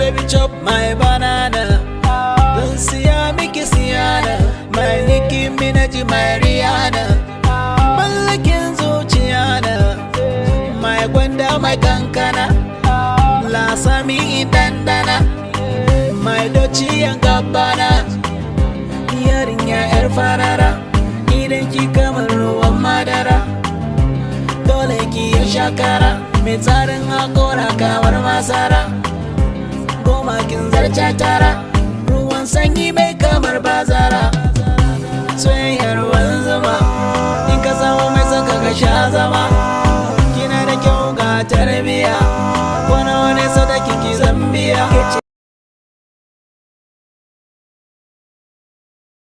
Baby, chop my banana. Zan siya miki siyana. My Nicki Minaj, my Rihanna. Mallakin zuciya na. My gwanda, my kankana. Lasami dandana. My Dolce and Gabbana. Yarinya yar farara. Idan ki kamar ruwan madara. Dole ki yi shakara. Mai tsarin hakora kamar masara. Goma kin zarce tara. Ruwan sanyi mai kamar bazara.